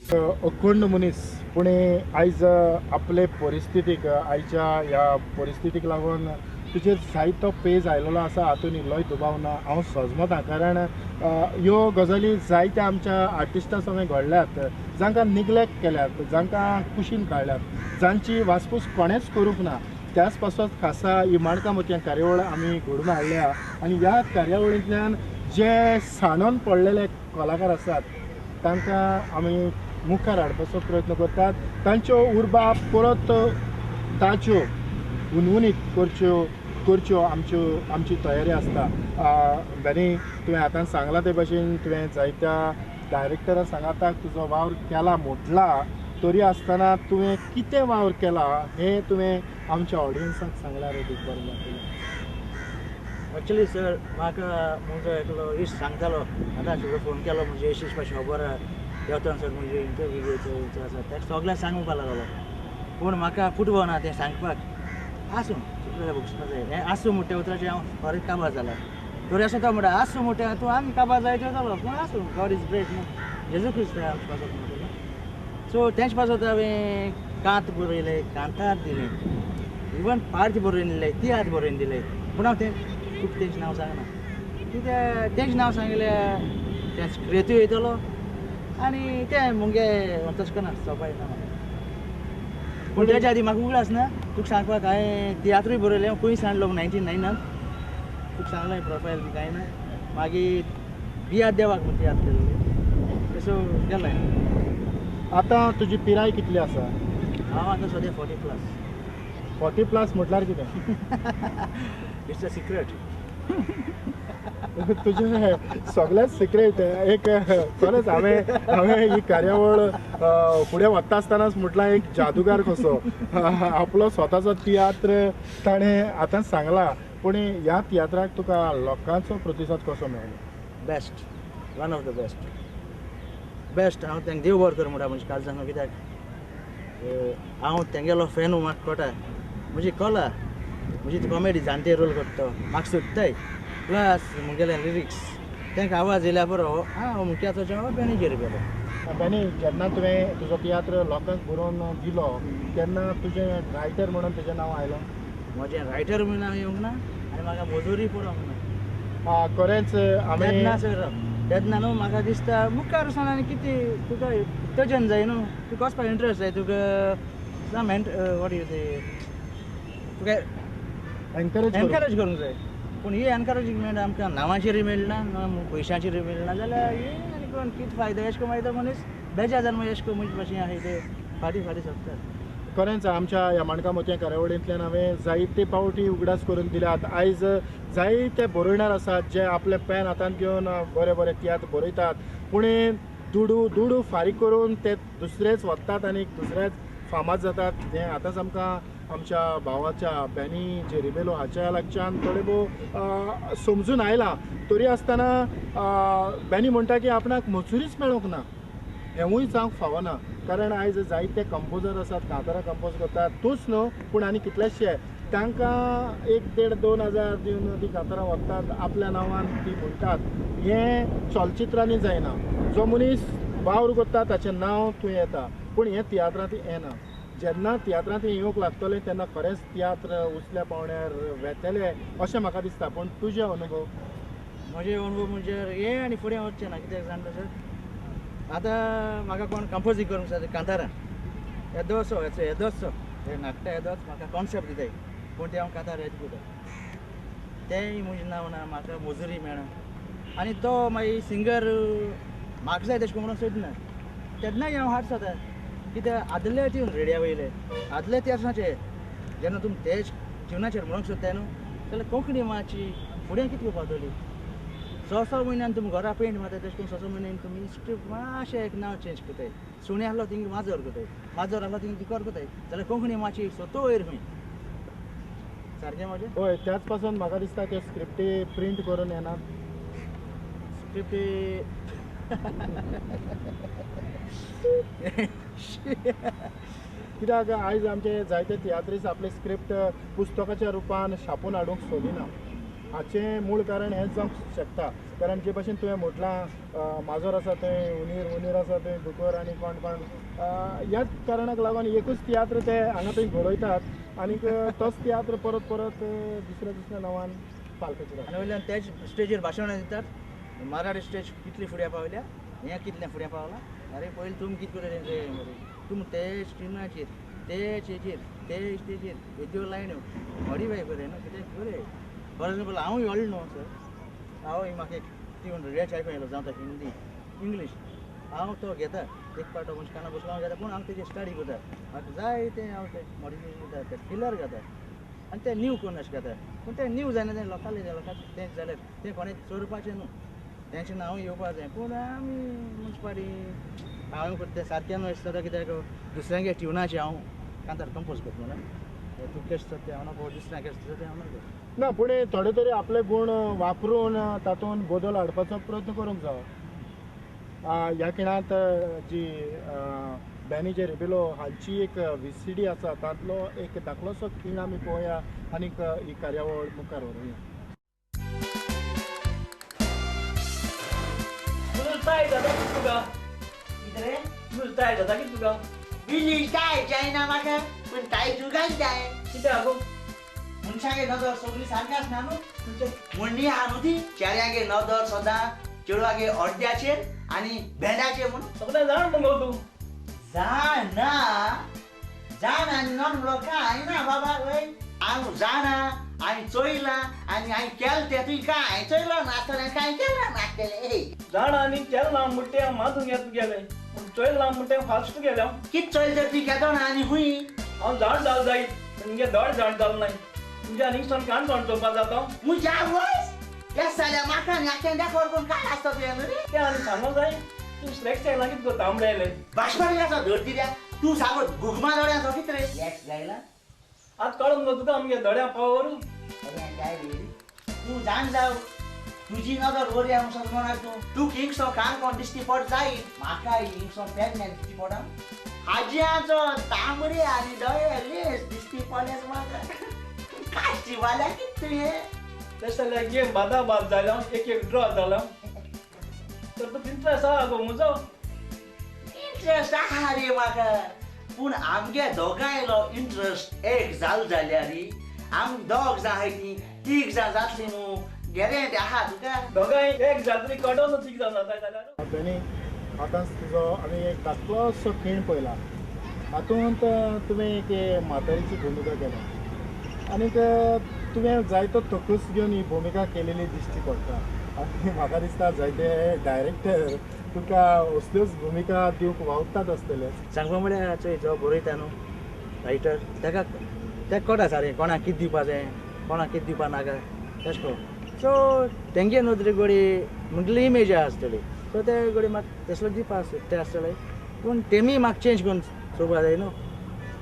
अखंड मनीस पूण आयज आपले परिस्थितीक, आयच्या ह्या परिस्थितीक लागून तुजेर जायतो पेज आयलेलो आसा, हातून इल्लोय दुबाव ना. हांव सजमता, कारण ह्यो गजाली जायत्या आमच्या आर्टिस्टां संगे घडल्यात, जांकां निग्लेक्ट केल्यात, जांकां कुशीन काडल्यात, जांची वासपूस कोणेंच करूंक ना. त्याच पासत खासा ही माणकां मोतयां कार्यावळ आमी घडोवन हाडल्या आनी ह्या कार्यावळींतल्यान जे सांडोन पडलेले कलाकार आसात तांकां आमी मुखार हाडपाचो प्रयत्न करतात, तांच्यो उर्बा परत ताच्यो हुनहुनीत करच्यो आमच्यो आमची तयारी आसता. बेनी, तुवें आतां सांगलां ते भशेन तुवें जायत्या डायरेक्टरा सांगाताक तुजो वावर केला म्हटला, तरी आसतना तुवें कितें वावर केला हें तुवें आमच्या ऑडियन्साक सांगल्यार एक बरें जातलें. एक्चुली सर, म्हाका म्हजो एकलो इश्ट सांगतालो, आतां सुद्दां फोन केलो, म्हजे इश्ट पाशी खबर देंवतान सर म्हजे इंटरव्यू घेवचो आसा, ताका सगळें सांगपाक लागलो, पूण म्हाका पुटवो ना तें सांगपाक. आसूं, चुकलें भोगसपाक जाय. हें आसूं म्हणटा उतराचें हांव खरें काबार जाला, तरी आसूं तो म्हणटा आसूं म्हणटा तूं आनी काबार जायत जालो, पूण आसूं, गॉड is great न्हू, जेजू क्रिस्त आमचे पासत म्हणटा न्हू. सो तेंचे पासत हांवें कांत बरयलें, कांतार दिलें, इवन पार्ट बरोवन दिले, तियात्र बरोवन दिले, पूण हांव तें तुका तेंचें नांव सांगना, कित्याक तेंचें नांव सांगल्यार तेंच क्रेतूय येतलो आनी तें मुगे तशें करना सोंपाय ना. पूण तेच्या आदी म्हाका उगडास ना तुका सांगपाक, हांवें तियात्रूय बरयलें खंय सांडलो 1999 तुका सांगलें प्रोफायल बी कांय ना. मागीर बियाद देवाक म्हूण तियात्र केल्ले, सो गेलें. आतां तुजी पिराय कितली आसा? हांव आतां सद्या 40+. 40+ म्हटल्यार कितें? It's a secret. तुजें सगळेंच सिक्रेट. एक खरेंच हांवें ही कार्यावळ फुडें वता आसतनाच म्हटलां एक जादूगार कसो आपलो स्वताचो तियात्र ताणें आतां सांगला, पूण ह्या तियात्राक तुका लोकांचो प्रतिसाद कसो मेळ्ळो? Best, one of the best. Best. हांव तांकां देव बरो कर म्हणटा म्हज्या काळजान, कित्याक हांव तेंगेलो फॅन म्हाका कळटा, म्हजी कला, म्हजी ती कॉमेडी जाणटे रोल करता म्हाका सोदताय, प्लस म्हगेले लिरिक्स तांकां आवाज येयल्यार बरो. हांव मुख्याचो जेवण बेनीचेर गेलो. बेनी, जेन्ना तुवें तुजो तियात्र लोकांक बरोवन दिलो तेन्ना तुजें रायटर म्हणून तुजें नांव आयलो? म्हजें रायटर म्हणून नांव येवंक ना आनी म्हाका मजुरी पडोंक ना. खरेंच आमी तेन्ना सर, तेन्ना न्हू म्हाका दिसता मुखार वचून आनी कितें तुका उत्तेजन जाय न्हू, तुका वचपाक इंट्रस्ट जाय, तुका सम what you से तुका एनकरेज करूंक जाय. पूण ही एनकरेजमेंट आमकां नांवाचेरूय मेळना, पयशांचेरूय मेळना, जाल्यार हे आनी कोण कितें फायदो? एशें करून मागीर मनीस बेजार जावन मागीर एशें करून म्हजे भाशेन आसा ते फाटीं फाटीं सरतात. खरेंच आमच्या ह्या माणकां मोतयां कार्यावळींतल्यान हांवें जायते पावटी उगडास करून दिल्यात. आयज जायते बरोयणार आसात जे आपलें पेन हातांत घेवन बरे बरे तियात्र बरयतात, पूण दुडू फारीक करून ते दुसरेच वतात आनी दुसरेच फामाद जातात. हें आतांच आमकां आमच्या भावाच्या बेनी जे रिबेलो हाच्या लागच्यान थोडे भोव समजून आयलां. तरी आसतना बेनी म्हणटा की आपणाक मजुरीच मेळूंक ना, हेंवूय जावंक फावना, कारण आयज जायते कंपोजर आसात, कांतारां कंपोज करतात, तूंच न्हू पूण आनी कितलेशे, तांकां 1-1.5 2 हजार दिवन ती कांतारां व्हरतात, आपल्या नांवान ती म्हणटात. हें चलचित्रांनी जायना, जो मनीस वावर करता ताचें नांव थंय येता, पूण हें तियात्रांत येना. जेन्ना तियात्रांत येवंक लागतलें तेन्ना खरेंच तियात्र उचल्या पावण्यार वेतले अशें म्हाका दिसता. पूण तुजे अनुभव? म्हजे अनुभव म्हणजे हे आनी फुडें वचचें ना, कित्याक जाणा सर, आतां म्हाका कोण कंपोजींग करूंक जाय कांतारां येदोसो येदोसो हे नाकटा येदोच म्हाका कॉन्सेप्ट दिताय, पूण तें हांव कांतार येत करता, तेंय म्हजें नांव ना, म्हाका मजुरी मेळना, आनी तो मागीर सिंगर म्हाका जाय तशें म्हणून सोदना, तेन्नाय हांव हाड जाता, कित्याक आदले ट्यून रेडिया वयले आदले तियात्राचे जेन्ना तुमी तेच ट्युनाचेर म्हणूंक सोदताय न्हू, जाल्यार कोंकणी मातशी फुडें कितें पावतली? 6-6 म्हयन्यान तुमी घरा पेंट मारता, तशें करून 6-6 म्हयन्यान तुमी स्क्रिप्ट मातशें एक नांव चेंज करताय, सुणें आसलो थिंग माजर करताय, माजर आसलो थिंग दुकर करताय, जाल्यार कोंकणी मातशी स्वता वयर खंय सारकें म्हजें? हय, त्याच पासून म्हाका दिसता ते स्क्रिप्टी प्रिंट करून येना. स्क्रिप्टी कित्याक आयज आमचे जायते तियात्रीस आपले स्क्रिप्ट पुस्तकाच्या रुपान छापून हाडूंक सोदिना, हाचें मूळ कारण हेंच जावंक शकता. कारण जे भशेन तुवें म्हटलां माजर आसा थंय उनीर, उनीर आसा थंय दुकर आनी कोण कोण, ह्याच कारणाक लागून एकूच तियात्र ते हांगा थंय घडयतात आनीक तोच तियात्र परत परत दुसऱ्या दुसऱ्या नांवान पालकाचेर. आनी वयल्यान त्याच स्टेजीर भाशणां दितात, मराठी स्टेज कितली फुडें पावल्या, हें कितलें फुडें पावलां, अरे पयलीं तुमी कितें करून मरे, तुमी ते स्ट्रिमाचेर तेच हेचेर ते स्टेजीर येद्यो लायन्यो मॉडिफाय बरें न्हू कितें बरें. फॉर एग्जाम्पल हांव व्हडलो न्हू सर, हांव म्हाका एक ती रेच आयकूंक येयलो जावं हिंदी इंग्लीश, हांव तो घेता एक पाटो म्हणजे काना बसलो हांव घेता, पूण हांव तेजेर स्टडी करता, म्हाका जाय तें हांव तें मॉडिफिकेशन करता, तें फिलर घेता आनी तें न्यू करून अशें घेता. पूण तें न्यू जायना, तें लोकांले लोकांचें तें जाल्यार तें कोणें चोरपाचें न्हू, तेंचें नांव येवपा जाय. पूण आमी मुनपाटी हांव करता तें सारकें न्हू दिसता, कित्याक दुसऱ्यांगे ट्युनाचें हांव कांतार कंपोज करता म्हणून तूं केश तें हांव नको, दुसऱ्यां केश तें हांव नको ना. पूण थोडे तरी आपले गूण वापरून तातूंत बदल हाडपाचो प्रयत्न करूंक जावो. ह्या खिणांत जी बॅनी जे रिबेलो हांची एक VCD आसा, तांतलो एक धाकलोसो खीण आमी पळोवया आनीक ही कार्यावळ मुखार व्हरुया. ताय जाता कितें तुका? बिली ताय जायना म्हाका, पूण ताय तुकाच जाय. कितें आगो? मनशागे नदर सगळी सारकी आसना न्हू, म्हणणी आहा न्हू ती, चेड्यागे नदर सदां चेडवागे अर्द्याचेर आनी भेंडाचेर म्हूण. सगळें जाण मगो तूं? जाणा जाणा आनी नन म्हणलो कांय ना बाबा. वय हांव जाणा, हांवें चोयलां आनी हांवें केलें तें, तुवें कांय चोयलो नासतलें, कांय केलें नासतलें. जाणा आनी केलें ना म्हणटा तें हांव माजूंक येता तुगेलें, पूण चोयलां म्हणटा तें फास्ट गेलें हांव. कितें चोयलें तर तुवें केदो ना आनी खूंय? हांव जाण जाल जायत, तुमगे दोळे जाण जाल नाय, तुमच्या आनी सान काण जाण चोवपा जाता. म्हज्या आवयस येस जाल्यार म्हाका आनी आख्यान दाखोवर कोण काय आसता तुवें न्हू रे? तें आनी सांगो जाय, तूं स्लॅक्स आयला कितें गो तांबडे आयले? बाशपारी आसा धरती द्या, तूं सागो गुगमा दोळ्यांचो कितें रे? स्लॅक्स गायला आतां कळून गो तुका आमगे दोळ्यां पावर. तूं जाण जाव, तुजी नदर बरी आहा म्हणून मनाक तूं तूं हिंगसो कान कोण दिश्टी पड जाय, म्हाका हिंगसो पेडण्यान दिश्टी पडा, हाज्याचो तांबडे आनी दोळे लेस दिश्टी पडलेच म्हाका. काश्टी वाल्या कितें तुवें? तशें जाल्यार गेम बादाबाद जाल्या, एक एक ड्रॉ जाला, तर तूं इंट्रस्ट आहा गो म्हजो? इंट्रस्ट आहा रे म्हाका, पूण आमगे दोगांयलो इंट्रस्ट एक जाल जाल्यार आम दोग जाण आहाय ती तीग जाण जातली न्हू, गॅरंटी आहा तुका? दोगांय एक जातली कडोन तीग जाण जाताय जाल्यार. बॅनी, आतांच तुजो आमी एक धाकलोसो खीण पळयला, हातूंत तुवें एक म्हातारीची भुमिका केल्या आनीक तुवें जायतो तकूस घेवन ही भुमिका केलेली दिश्टी पडटा. आनी म्हाका दिसता जायते डायरेक्टर तुका असल्योच भुमिका दिवंक वावुरतात आसतले. सांगपा म्हळ्यार चोय जो बरयता न्हू रायटर ताका तेका कळटा सारकें कोणाक कितें दिवपा जाय, कोणाक कितें दिवपा नाका तशें करून. सो तेंगे नदरे घडये म्हगेली इमेज आहा आसतली, सो ते घडये म्हाका तसलो दिवपा सोदता आसतले, पूण तेमी म्हाका चेंज करून चोवपा जाय न्हू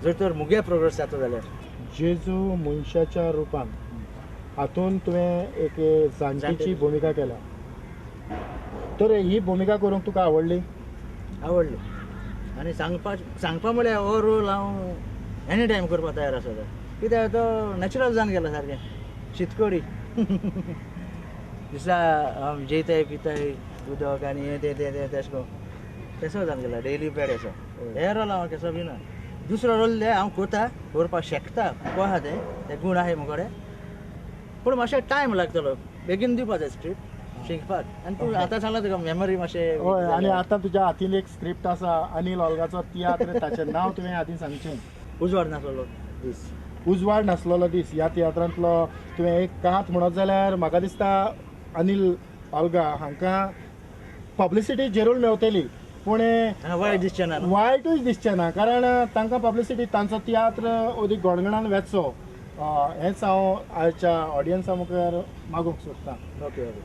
जर तर मुगे प्रोग्रेस जाता जाल्यार. जेजू मनशाच्या रुपान हातूंत तुवें एक जाणटीची भुमिका केल्या, तर ही भुमिका करूंक तुका आवडली? आवडली. आनी सांगपा म्हळ्यार हो रोल हांव एनी टायम करपाक तयार आसा, कित्याक तो नॅचरल जावन गेला सारकें शीतकडी दिसा हांव जेयताय पिताय उदक आनी हें तें तें तें तशें करून तसो जावन गेला डेली पॅड असो. हे रोल हांव केसो बी ना, दुसरो रोल हांव करता, करपाक शकता, आहा तें ते गूण आहाय म्हजे कडेन, पूण मातशें टायम लागतलो, बेगीन दिवपा जाय स्क्रिप्ट शिकपाक. आनी तूं आतां सांगला तुका मेमरी मातशें. हय, आनी आतां तुज्या हातीन एक स्क्रिप्ट आसा, अनिल ओल्गाचो तियात्र, ताचें नांव तुवें आदीं सांगचें. उजवाड नासलेलो दीस. उजवाड नासलेलो दीस ह्या तियात्रांतलो तुवें एक कांत म्हणत जाल्यार म्हाका दिसता अनिल ओल्गा हांकां पब्लिसिटी जरूर मेवतली, पूण वायट दिसचें ना, वायटूय दिसचें ना, कारण तांकां पब्लिसिटी तांचो तियात्र अदीक गणगणान वेचो हेंच हांव आयच्या ऑडियन्सा मुखार मागूंक सोदतां. Okay okay.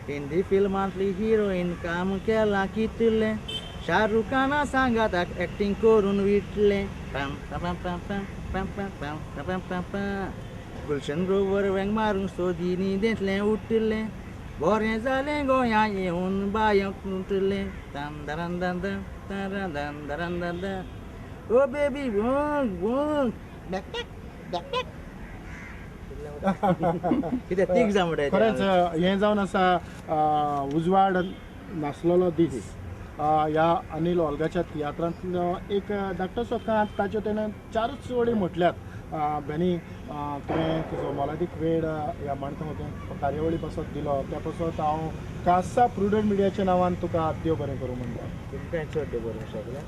Hindi फिल्मांतली हिरोईन काम केलां कितलें, शाहरुख खाना सांगाताक एक्टींग करून विटलें. पम पम पम पम पम पम पम पम पम पम. गुलशन ग्रोवर वेंग मारूंक सोदी न्हिदेंतलें उठलें, बरें जालें गोंया येवन बांयक उठलें. ताम दरन दन दन दरन दन दरन दन दन. ओ बेबी वंग वंग बॅक बॅक बॅक कितें तीक जावं म्हणटा. खरेंच हें जावन आसा उजवाड नासलेलो दीस ह्या अनिल ओल्गाच्या तियात्रांतलो एक धाकटोसो कांत, ताच्यो तेणें चारूच वळी म्हटल्यात. बेनी तुवें तुजो मोलादीक वेळ ह्या माणकां मोतयां कार्यावळी पासत दिलो, त्या पासत हांव खासा प्रुडंट मिडियाच्या नांवान तुका देव बरें करूं म्हणटा. तुमकां चड देव बरें सगळें.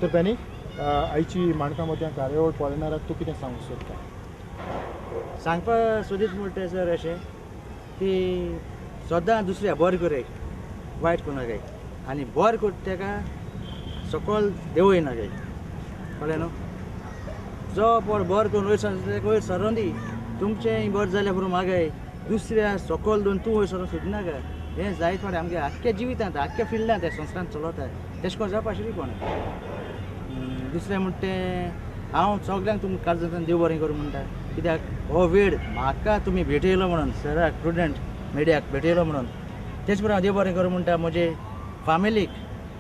तर बेनी आयची माणकां मोतयां कार्यावळ पळयणाराक तूं कितें सांगूंक सोदता? सांगपा सोदीत म्हणटा सर अशें की सदां दुसऱ्या बरें करय, वायट करूं नाकाय, आनी बरें करता तेका सकयल देंवय नाकाय, कळ्ळें न्हू? जो पळ बरें करून वयर सर तेका वयर सरोन दी, तुमचें बरें जाल्यार पुरो मागाय, दुसऱ्या सकयल दोन तूं वयर सरोन सोदनाका. हें जायत फावटी आमगे आख्ख्या जिवितांत आख्ख्या फिल्डांत त्या संवसारांत चलता, तेशें करून जावपा आशिल्ली कोण. दुसरें म्हणटा तें हांव सगल्यांक तुमकां काळजांतल्यान देव बरें करूं म्हणटा, कित्याक हो वेळ म्हाका तुमी भेटयलो म्हणून, सराक प्रुडंट मिडियाक भेटयलो म्हणून. तेच प्रमाणे हांव देव बरें करूं म्हणटा म्हजे फामिलीक,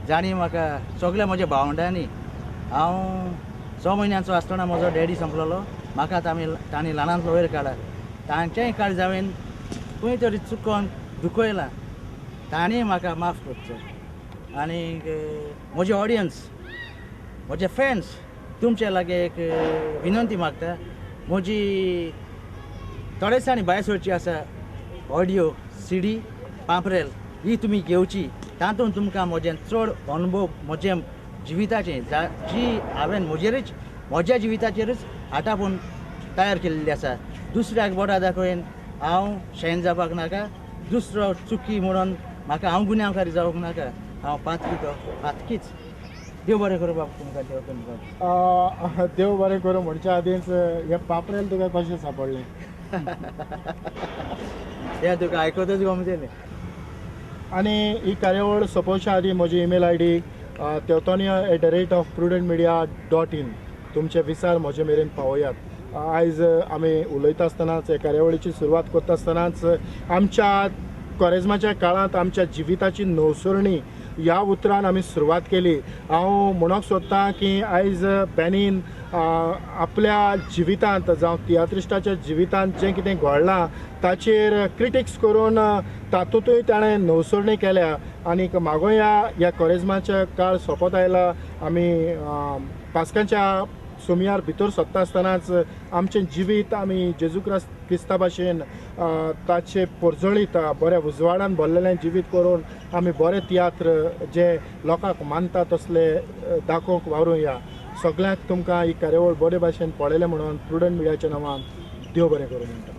जांणी म्हाका सगल्या म्हज्या भावंडांनी. हांव 6 म्हयन्यांचो आसतना म्हजो डॅडी सोंपलेलो, म्हाका तांणी ल्हानांतलो वयर काडला, तांचेंय काळज हांवें खंय तरी चुकोन दुखयलां, तांणीय म्हाका माफ करचें. आनी म्हजे ऑडियन्स, म्हजे फॅन्स, तुमचे लागीं एक विनंती मागता, म्हजी थोडेसाणी भायर सरची आसा ऑडियो सीडी पांपरेल ही तुमी घेवची, तातूंत तुमकां म्हजें चड अनुभव म्हजें जिविताचें जी हांवें म्हजेरूच म्हज्या जिविताचेरूच आटापून तयार केल्ली आसा. दुसऱ्याक बोटां दाखोवन हांव शेण जावपाक नाका, दुसरो चुकी म्हणून म्हाका हांव गुन्यांवकारी जावंक नाका, हांव पातकी तो पातकीच. देव बरें करूं बाब तुमकां, देव तुमकां देव बरें करूं म्हणच्या आदींच हें पापरेल तुका कशें सांपडलें? तें तुका आयकतच गमतलें. आनी ही कार्यावळ सोंपोवच्या आदीं म्हजी ईमेल I D teotonio@prudentmedia.in तुमचे विचार म्हजे मेरेन पावयात. आयज आमी उलयता आसतनाच, हे कार्यावळीची सुरवात करता आसतनाच आमच्या कोरेज्माच्या काळांत आमच्या जिविताची नवसरणी ह्या उतरान आमी सुरवात केली. हांव म्हणूंक सोदतां की आयज बेनीन आपल्या जिवितांत जावं तियात्रिस्टाच्या जिवितांत जें कितें घडलां ताचेर क्रिटिक्स करून तातूंतय ताणें नवसरणी केल्या. आनीक मागोया ह्या कोरेज्माच्या काळ सोंपत आयला, आमी पास्कांच्या सुमयार भितर सरता आसतनाच आमचें जिवीत आमी जेजू क्रिस्ता भाशेन ताचे परजळीत बऱ्या उजवाडान भरलेलें जिवीत करून आमी बरे तियात्र जे लोकांक मानता तसले दाखोवंक वावरुया. सगळ्यांक तुमकां ही कार्यावळ बरे भाशेन पळयलें म्हणून प्रुडंट मिडियाच्या नांवान देव बरें करूं म्हणटा.